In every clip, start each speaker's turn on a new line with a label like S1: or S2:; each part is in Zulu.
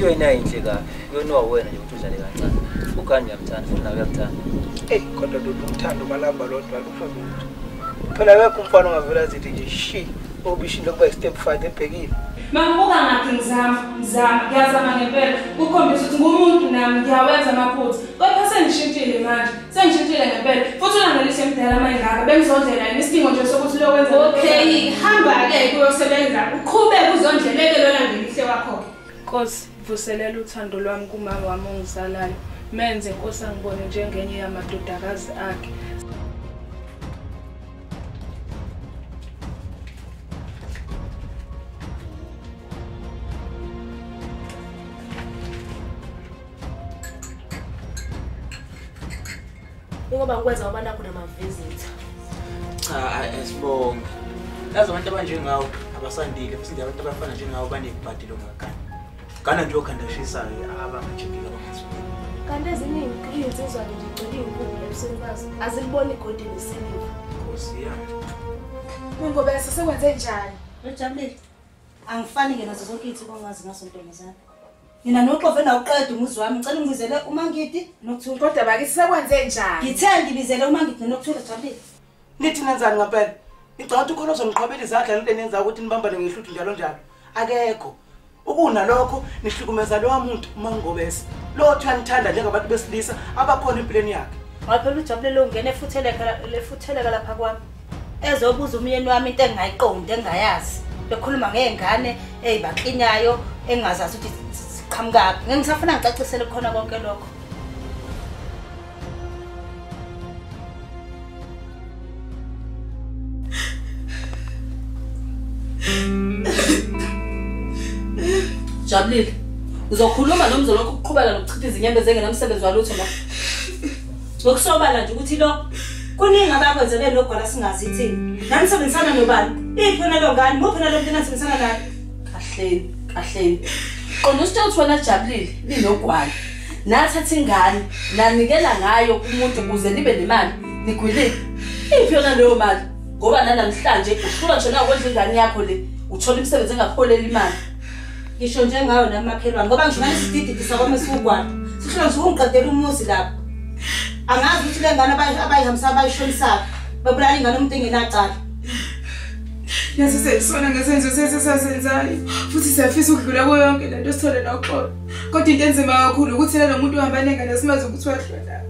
S1: Into yena inhle kabi. Kuyona wena nje ukuthi udlale kancane. Ukhani uyamthanda futhi nawe uyakuthanda.
S2: Ey kodwa ndoda uthando malamba lodwa lutho lutho. Phela akekho umfana ongavela azithi nje shi obishini lokuba i-step father ebhekile.
S3: Mama buka ngathi ngizama ngiyazama ngempela kukhombisa ukuthi ngumuntu nami ngiyawenza amaphutha. Kodwa sengishintshile manje, sengishintshile ngempela. Futhi ulandelise emdala mayingaka bengizondlela yini isidingo nje sokuthi lokwenza.
S4: Okay, hamba-ke kuyosebenza uqhubeke uzondleleke lo landelihle wakho-ke.
S3: Nkosi, vuselela uthando lwami kumama wami ongizalayo. Menze Nkosi angibone njengenye yamadodakazi akhe.
S5: Ngoba ngikwenza ngoba nakho nama-visitor.
S6: Cha, asibonge. Yazi abantu abanjengawe abasandile futhi nje abantu abafana njengawe banebhadi longakani. Gana nje okhanda shisayo abangajikile abangathi.
S5: Kanti ezinye iy'nsizwa nje zigcwele iy'nkukhu ebusweni bazo. Aziliboni igolide nesiliva.
S6: Nkosi yami.
S3: Ngobese sekwenze njani?
S7: Ujabulile. Angifani-ke nazo zonke iy'nsuku ongazi ngazo ntombazane. Mina noxove nawuqeda umuzi wami ngicela ungibizele uMangidi nokuthula.
S3: Kodwa bakithi sekwenze njani?
S7: Ngithe ngibizele uMangidi nokuthula Jabulile.
S2: Nithi nenzani ngempela? Ngicabanga ukuthi ukhona ozoniqhwabela izandla lento enenza ukuthi nibambane ngehluthu njalo njalo. Akekho. Ukunalokho nihlukumeza lowa muntu uMangobese. Lo othi uyanithanda njengabantu besilisa abakhona empilweni yakhe.
S7: Hayi phela uJabulile ungena efutheleka lapha kwami. Ezobuza umyeni wami into engingayiqondi engingayazi. Bekhuluma ngey'ngane ey'baklinyayo engingazazi ukuthi qhamukaphi. Ngeke ngisafuna ngicacisele khona konke lokho.
S8: Jabulile, uzokhuluma nomzolo lokho ukuqhubeka nokuchitha izinyembezi engenamsebenzi walutho la.
S7: Ngokusobala nje ukuthi lo kuningi abakwenzele nogwala singazi thini. Nanisebenzisana nobani? Iphi yona lo ngane? Muphi nalo muntu enisebenzisana naye?
S8: Kahleni, kahleni. Qonda usitshela ukuthi wena Jabulile ninogwala. Nathatha ingane, nanikela ngayo kumuntu ukuze nibe nemali, nigwilile. Iphi yona leyo mali? Ngoba nanamhlanje uhlulwa nje na ukondla ingane yakho le, uthola imisebenzi engakholeli imali.
S7: Ngisho njengayo namakhelwane ngoba ngisho nalesidididi sakwami esugwala. Sihlula nje ukungiqedela umuzi lapha. Angazi ukuthi le ngane abayihambisa abayishonisayo babulala ingane umuntu engenacala.
S3: Nathi sesona ngesenzo sesisasenzayo futhi siyafisa ukudlula kuyo yonke le nto sithole noxolo. Kodwa into enzima kakhulu ukuthi lalo muntu uhamba nengane simazi ukuthi wahlona.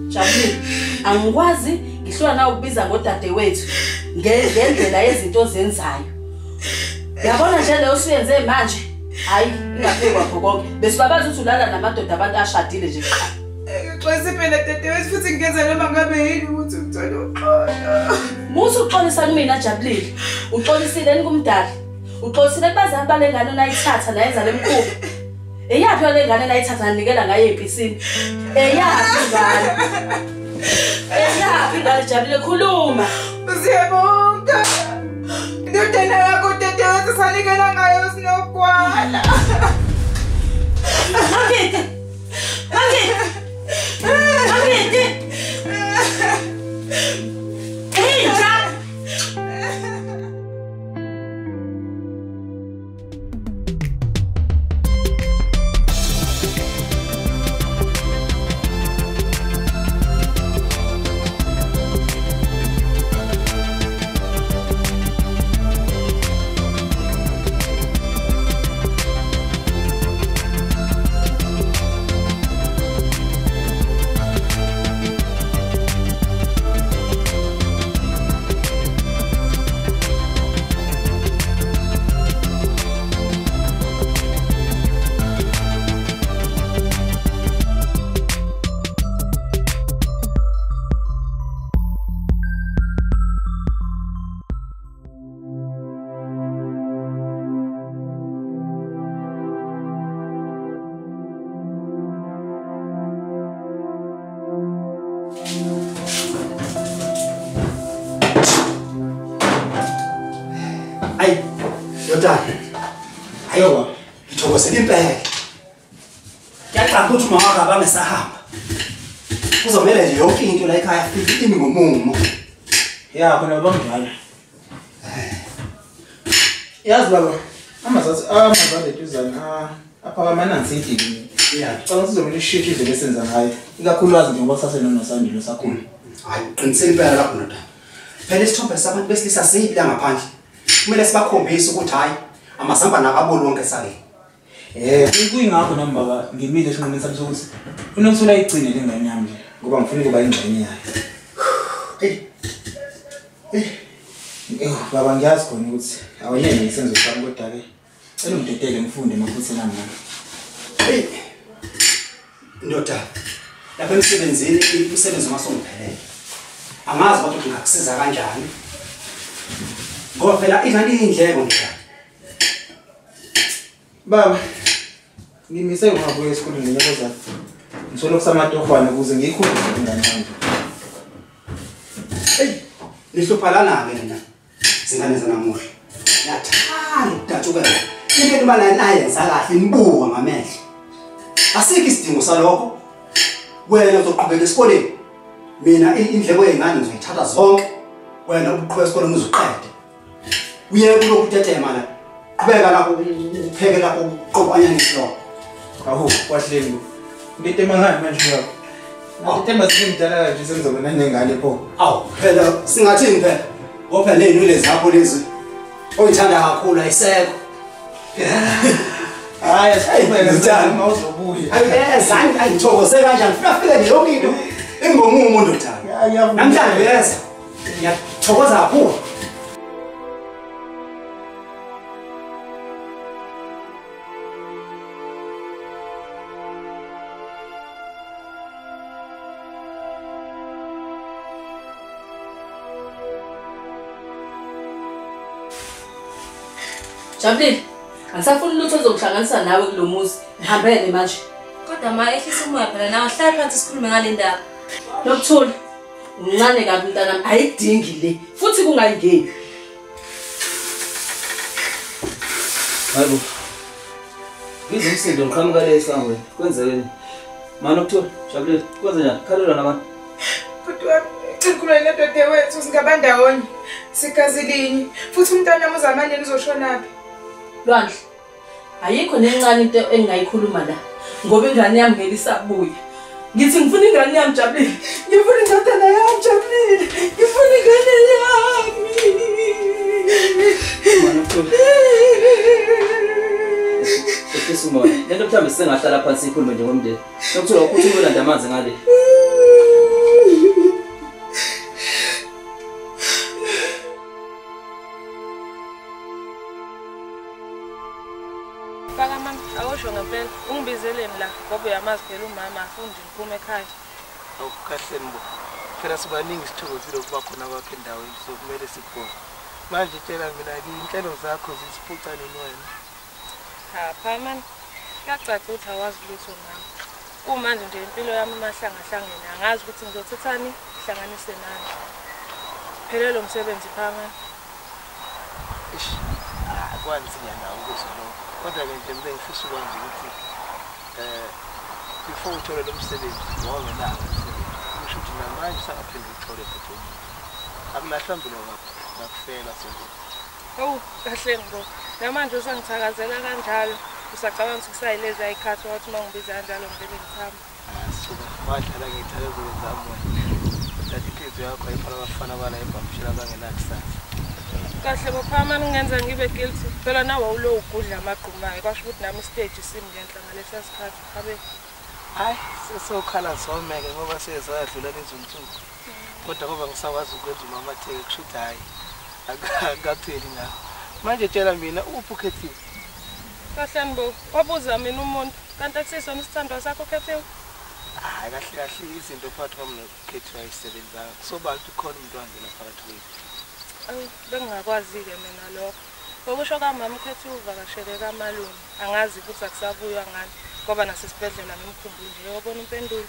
S8: Jabulile, angikwazi ngihlula nawe ukubiza ngodadewethu ngendlela yezinto ozenzayo. Yabona nje leyo usuyenze manje, hayi ingaphekwa konke. Besibabaza ukuthi ulala namadoda abantu ashadile nje qha.
S3: Ngixolisa phela dadewethu futhi ngenza noma ngabe yini ukuthi ngithole uxolo.
S8: Musu uxolisa kumina Jabulile. Uxolisile kumdali. Uxolisile kubazali bale ngane onayithatha nayenza lemkhuba. Eyaphi le ngane nayithatha nanikela ngayo episini? Eyaphi ingane? Eyaphi ingane Jabulile khuluma.
S3: Siyabonga. Indodana yakho dadewethu sanikela ngayo sinogwala.
S7: Mangidi! Mangidi! Mangidi! Inja!
S9: Ayo, ngithokozela impela. Ngiyacabanga ukuthi umama wakho abangesahamba. Kuzomele nje yonke into la ekhaya futhi imi ngomumo.
S6: Ya, khona baba njalo. Yazi baba, amazathu amazale duzane Aphakama nansi indini. Yeah, ngicabanga sizomele ishintshe indlela esenza ngayo. Ikakhulukazi njengoba kusasenonosandile sakhulu.
S9: Hayi, uqinisile impela lapho ndoda. Phela isithombe sabantu besilisa sibi la ngaphandle. Kumele sibakhombise ukuthi hayi amazambane akaboli wonke esakeni.
S6: Kuyingakho nami baba ngimile esinqumeni sami sokuthi uNokuthula ayigcine le ngane yami nje ngoba ngifuna ukuba ingxenye yayo. Baba ngiyazi khona ukuthi awunene isenzo sami kodwa ke cela ungidedele ngifunde emaphutheni ami nami.
S9: Hey. Ndoda, lapha emsebenzini umsebenzi ungasongiphelele. Angazi kodwa ngingakusiza kanjani. Ngoba phela ingane iyindleko ndoda.
S6: Baba, ngimise ungabuya esikoleni ngonyaka ozayo. Ngisolo kusamatohwana ukuze ngiyikhulise ingane yami.
S9: Hey, nihlupha lana-ke nina zingane zanamuhla. Niyathanda ukudatshukela. Into noma nayenza kahle nibuka ngamehlo. Asikho isidingo salokho. Wena uzoqhubeka esikoleni. Mina indleko yey'ngane ngizoyithatha zonke. Wena uqhubeka esikoleni uzuqede. Uyeke kulokhu utetema la. Qhubeka lapho upheke lapho uqobo anyanisi lokho.
S6: Awu, kwahleni bo. Ngitetema ngani manje baba? Ngitetema sengimdala kanje sengizoba nengane pho.
S9: Awu, phela singathini phela? Ngoba phela ney'nwele zakho lezi oyithanda kakhulu ayisekho.
S6: Hayi, asiqhubeke mntana uzobuya.
S9: Ayeza, angithokoze kanjani? Fika nje yonke into ingomumo ndodana. Namhlanje uyeza. Ngiyathokoza kakhulu.
S8: Jabulile, angisafuni lutho ozongihlanganisa nawe kulo muzi. Ngihambele manje.
S10: Kodwa ma ehlisa umoya phela nawe hlala phansi sikhulume ngale ndaba.
S8: Nokuthula, umncane kabi mntanami, ayidingi le. Futhi kungayingeni.
S1: Hayibo. Ngizwe umsindo ngiqhamuka le esangweni. Kwenzekeni? Ma Nokuthula, Jabulile, kwenze njani? Khalelwa nabantu.
S3: Bhuti wami, ngicela nodadewethu singabandawonye. Sigazi linye. Futhi umntwana wami uzamaneni uzoshonaphi?
S8: Lwandle, ayikho nencane into engingayikhuluma la ngoba ingane yami ngeke isabuya. Ngithi ngifuna ingane yami Jabulile, ngifuna indodana yami Jabulile, ngifuna ingane yami.
S1: Ehlisa umoya. Lento mhlawumbe sengahlala phansi ikhulume nje ngomndeni. Nokuthula ukuthi uyolanda amanzi ngale.
S3: Awusho ngempela ungibizeleni la ngoba uyamazi phela umama afuni nje ngiphume ekhaya.
S2: Awukahleni bo. Phela sibaningi sithokozile ukuba khona kwakhe endaweni so kumele sikubone. Manje tshela mina ke inhlelo zakho zisiphuca nini wena?
S3: Ha, phamani. Kuyacaca ukuthi awazi lutho mama. Kumanje nje impilo yami imahlangahlangene angazi ukuthi ngizothathani hlanganise nani. Phelele umsebenzi phamani.
S2: Ish, akwanzi nyana ukuzwa lokho. Kodwa ke nje mina ngifisa ukwazi ukuthi before uthole lo msebenzi wawungenawo umsebenzi kusho ukuthi namanje usangaphinde uthole futhi omunye. Akulahlwa mbilo ngakufela sonke.
S3: Hawu, kahle ngo. Namanje usangithakazela kanjalo. Usacabanga ukuthi kusayilezi ayikhathi wathi uma ngibiza kanjalo ngivele ngithamba.
S2: Suka, wadlala ngey'thakazelo zami wena. Thatha inhliziyo yakho ayifana abafana bala ebhamshela abangenakusasa.
S3: Kahle bophamani ungenza ngibe guilty. Phela nawe ulo ugudla amagqumayo kwasho ukuthi nami istage simi ngenhla ngalesa sikhathi. Habe.
S2: Hayi, sesokhala someke ngoba sezadlula lezo nsuku. Kodwa ngoba ngisakwazi ukwenza umamatheke kusho ukuthi hayi akapheli ngawo. Manje tshela mina uphi uKhethiwe?
S3: Kahle bo, wabuza mina umuntu kanti akusisona isithandwa sakho uKhethiwe?
S2: Hayi kahle kahle izinto phakathi kwami noKhethiwe ayisebenzanga. Kusobala ukuthi khona umuntu wangena phakathi kwethu.
S3: Awu, bengingakwazi-ke mina lokho. Ngokusho kamama uKhethiwe uvakashele kamalume. Angazi ukuthi akusabuywa ngani ngoba nasesibhedlela ngimkhumbule nje wabona impendulo.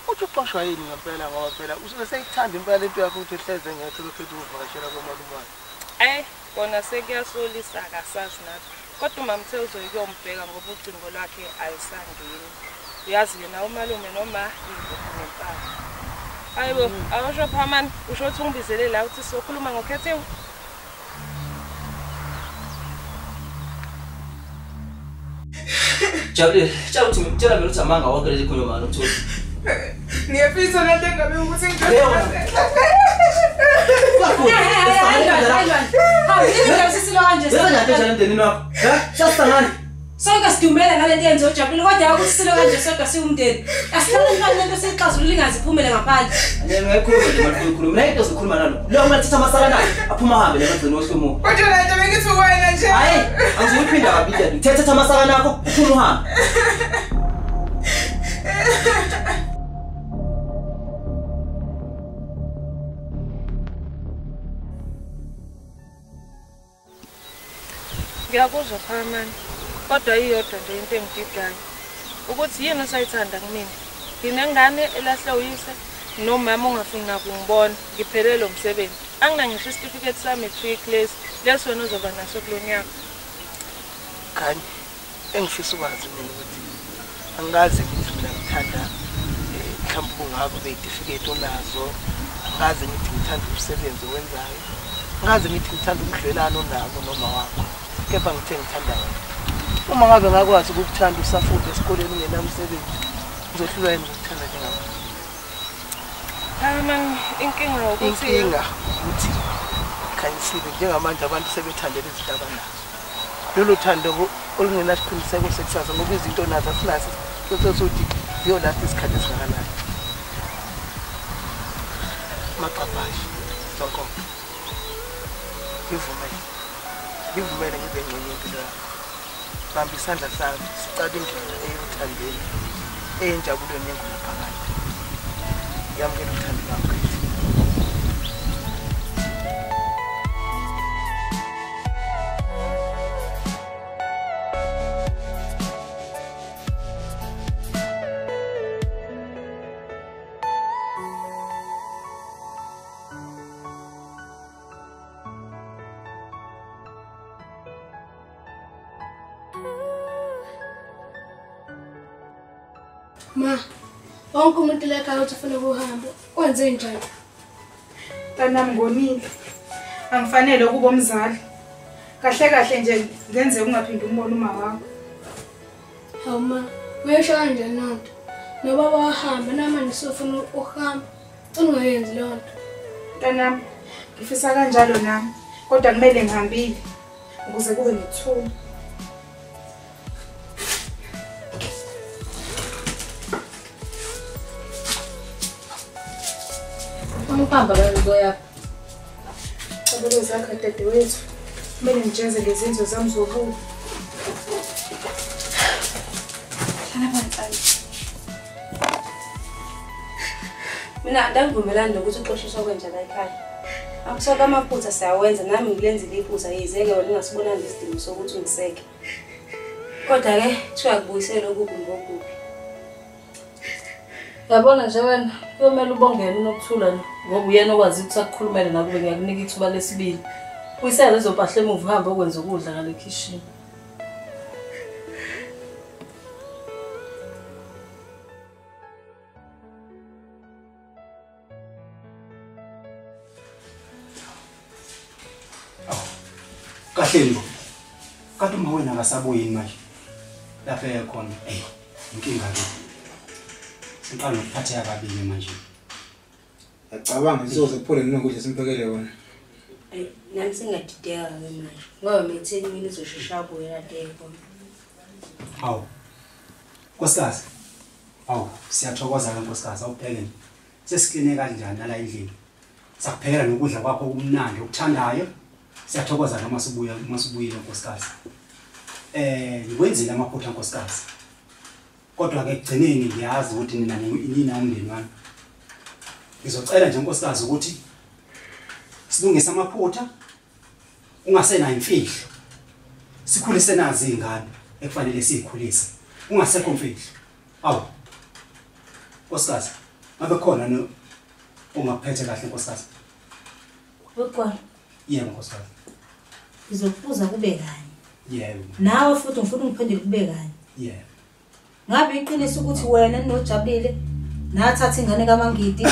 S2: Uthi uxoshwa yini ngempela ngoba phela usuke seyithanda impela into yakho ukuthi uhleze ngekho lokhethu uvakashela komalume wakhe.
S3: Eh, kona sekuyasolisa akasazi nathi. Kodwa umama uthe uzoyiyombheka ngoba ucingo lwakhe alusangeni. Uyazi yena umalume noma inkukhu nempama. Hayibo, awusho phamani, usho ukuthi ungibizele la uthi sizokhuluma ngoKhethiwe.
S1: Jabulile, tshela ukuthi tshela mina ukuthi amanga wonke leli khulunywa mani uthule.
S3: Ngiyafisa lento engabe ukuthi
S4: Sonke sidumela ngale nto yenziwa uJabulile kodwa ukuthi silo kanje sodwa siwumndeni. Asihlale ngale lento siyixazulula ingaze iphumele ngaphandle.
S1: Ngiyakhuluma nje manje ukhuluma. Mina into zokukhuluma nalo. Lo manje thatha amasaka naye aphuma ahambe le magcino ohlomuka.
S3: Kodwa lento bengithi wena nje.
S1: Hayi, angizuyiphinda kabili nje. Thatha amasaka nakho uphuma uhambe.
S3: Ngiyakuzwa Phakamani, kodwa iyodwa nje into engididayo ukuthi yini osayithanda kumina. Nginengane elahle uyise nomama ongafuni nakungibona, ngiphelele umsebenzi. Anginangisho isitifiketi sami matric lesi, leso wena ozoba naso kulo nyaka.
S2: Kanye engifisa ukwazi mina ukuthi angikaze ngithi mina ngithanda mhlawumbe ungako beyitifiketi onazo, angikaze ngithi ngithanda umsebenzi owenzayo, angikaze ngithi ngithanda ubudlelwano onabo noma wakho. Kepha ngithe ngithanda wena. Uma ngabe ngakwazi ukukuthanda usafunda esikoleni ungenamsebenzi, ngizohlulwa yini ukukuthanda njengamanje?
S3: Phakamani, inkinga ukuthi
S2: Khanyisile njengamanje abantu sebethandela izinto abanazo. Lolo thando olungenasiqiniseko sekusasa ngoba izinto nazo asinazo sokuthi ziyolasta isikhathi esingakanani. Maqaphashi, Sonkonke. Ngivumele. Ngivumele ngibe ngxenye yempilo yakho. Bamba isandla sami, sicale indlela eyothandweni, eyinjabulweni yengunaphakade. Yamukela uthando lwami Khanyisile.
S5: Ma, wonke umuntu la ekhaya uthi ufuna ukuhamba. Wenze njani?
S3: Mntanami ngonile. Angifanele ukuba umzali. Kahle kahle nje ngenze ungaphinde umbone uma wakho.
S5: Hawu ma, uyasho kanjani loo nto? Nobaba wahamba namanje usufuna ukuhamba. Ungayenzi leyo nto.
S3: Mntanami, ngifisa kanjalo nami, kodwa kumele ngihambile ukuze kube nokuthula.
S8: Ukuhamba uzoyaphi?
S3: Cabelo zakho dadewethu. Kumele ngijeze ngezenzo zami zobubi.
S4: Hlala phansi. Mina angivumelani nokuthi uxoshiswa kwenja la ekhaya. Akusoke amaphutha siyawenza, nami ngilenzile iphutha yize-ke wena ungasibonanga isidingo sokuthi ungiseke. Kodwa-ke kuthiwa kubuyisela okubi ngokubi.
S8: Yabona nje wena, kuyomele ubongene uNokuthula ngoba uyena okwazi ukuthi akukhulumele nakube ngiyakunika ithuba lesibili. Buyisela lezo mpahla emuva uhambe okwenza ukudla ngale khishini.
S9: Kahleni bo. Kanti uma wena akasabuyi manje. Lapha ekhona, inkinga ke. Siqala nokuphatheka kabili manje.
S6: Ngiyacabanga isoze kuphole nokudla simphekele wona.
S10: Nami sengadideka ke manje. Ngoba metheni mina izoshesha abuye kade ekhona.
S9: Hawu. Nkosikazi. Hawu, siyathokoza ke nkosikazi, awubheke. Sesikline kanjani la endlini? Sakuphekela nokudla kwakho okumnandi okuthandayo. Siyathokoza noma sibuya uma sibuyile nkosikazi. Ngikwenzile amaphutha nkosikazi. Kodwa ke ekugcineni ngiyazi ukuthi nina nina umndeni wami. Ngizocela nje nkosikazi ukuthi silungise amaphutha ungasenayo imfihlo. Sikhulise nazi izingane ekufanele sizikhulise. Ungasekho imfihlo. Awu. Nkosikazi, ngabe khona no ungaphethe kahle nkosikazi?
S10: Ukhona.
S9: Yebo nkosikazi.
S10: Ngizokubuza kube kanye.
S9: Yebo.
S10: Nawe futhi ngifuna ungiphendule kube kanye.
S9: Yebo.
S7: Ngabe iqiniso ukuthi wena noJabulile nathatha ingane kaMangidi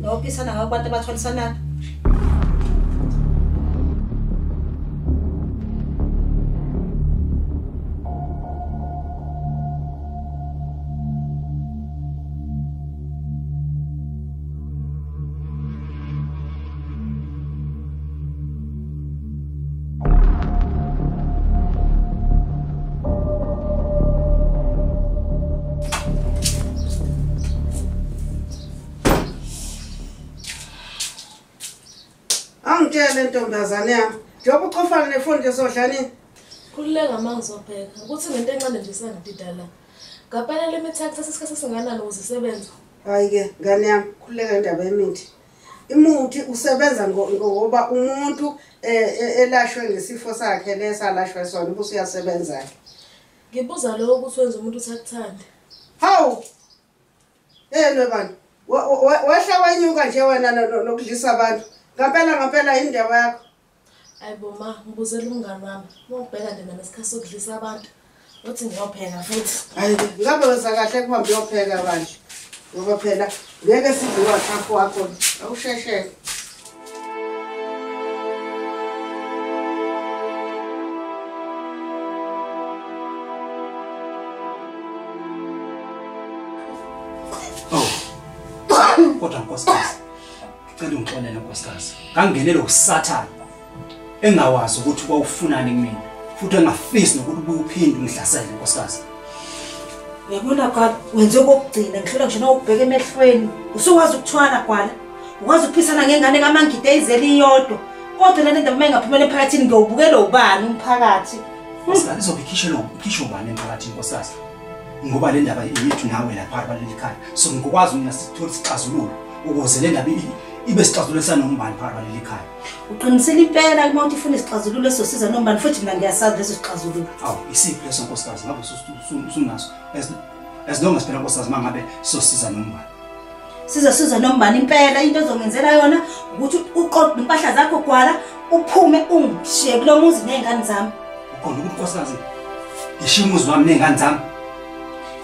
S7: nawuphisana ngayo kubantu abathwalisanayo?
S11: Awungitshele ntombazane yami, njengoba uchofana nefoni nje sodla nini?
S12: Khululeka ma ngizobheka. Ukuthi ngento encane nje sangidida la. Ngaphela le mithi yakuthatha isikhathi esinganani ukuze isebenze.
S11: Hayi-ke ngane yami, khululeka indaba yemithi. Imuthi usebenza ngoba umuntu elashwe ngesifo sakhe leso alashwe sona ubuse uyasebenza-ke.
S12: Ngibuza lokho ukuthi wenza umuntu uthi akuthande.
S11: Hawu! Yena bani? Wehla wenyuka nje wena nokudlisa abantu. Ngampela ngampela indaba yakho.
S12: Hayibo ma, ngibuzela umngani wami. Uma ngibheka nje mina isikhathi sokudlisa abantu, uthi ngiyopheka futhi.
S11: Hayi, ngabe wenza kahle kuhambe uyopheka bandla. Ngoba phela ngeke sidle uWhatsApp wakho. Awusheshe.
S9: Oh. Kodwa nkosikazi, ngicela ungixolele nkosikazi. Ngangenele uSathane engawazi ukuthi kwawufunani kumina futhi engafisi nokuthi ubuye uphinde ungihlasele nkosikazi.
S7: Uyabona Gwala, wenze okokugcina ngihlula ngisho nokubheka emehlweni. Usuwazi ukuthwala Gwala. Ukwazi ukuphisana ngengane kaMangidi eyizele iyodwa. Kodwa le ndaba mayingaphumela emphakathini ngiyowubukela ubani umphakathi.
S9: Nkosikazi izobe ikhishwe ubani emphakathini nkosikazi? Ngoba le ndaba yethu nawe lapha baleli khaya. So ngikwazi mina sithole isixazululo ukuze le ndaba ibe sixazululo sanombani phakathi baleli khaya.
S7: Uqinisile impela uma uthi ufuna isixazululo esizosiza nombani futhi mina ngiyasazi leso sixazululo.
S9: Awu isiphi leso nkosikazi ngabe usunaso? As long as phela nkosikazi mangabe sosiza nombani.
S7: Sizosiza nombani impela into ozongenzela yona ukuthi uqoqe impahla zakho Gwala uphume ungishiye kulo muzi nezingane zami.
S9: Ukhona ukuthi nkosikazi ngishiye umuzi wami nezingane zami.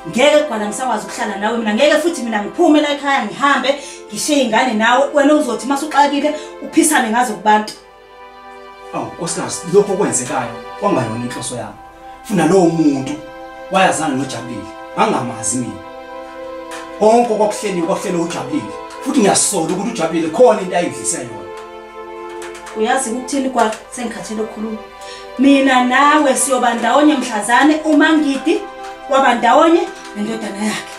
S7: Ngeke Gwala ngisakwazi ukuhlala nawe mina ngeke futhi mina ngiphume la ekhaya ngihambe ngishiye ingane nawe wena uzothi masuxakile uphisane ngazo kubantu.
S9: Awu nkosikazi lokho okwenzekayo kwangayona inhloso yami. Funa lowo muntu wayazana noJabulile angamazi mina. Konke okwakuhleliwe kwakuhlelwe uJabulile futhi ngiyasola ukuthi uJabulile khona into ayidlise yona.
S7: Uyazi ukuthini Gwala sengikhathele ukukhuluma. Mina nawe siyoba ndawonye mhlazane uMangidi waba ndawonye nendodana yakhe.